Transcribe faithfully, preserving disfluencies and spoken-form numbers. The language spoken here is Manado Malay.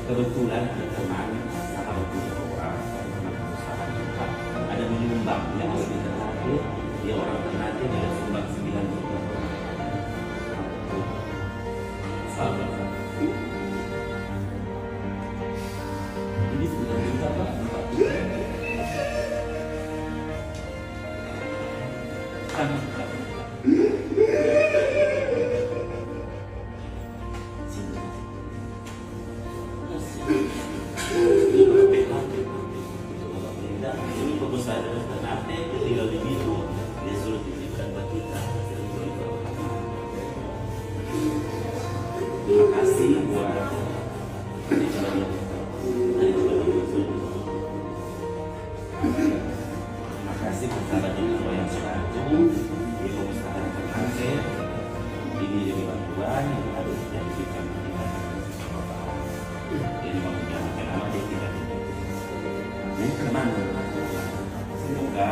Kebetulan ada teman, sahabat kita orang, teman usaha kita, ada menyumbang, dia orang Ternate, dia orang Ternate, dia sumbang sembilan juta. Sahabat. Ini sembilan juta, Pak. Sangat. Makasih buat Makasih buat sahabat yang sudah dukung. Jadi pengusaha yang terhasil ini jadi bantuan yang harus dijadikan kita. Jadi mau menjalankan amal di kita ini. Ini teman. Semoga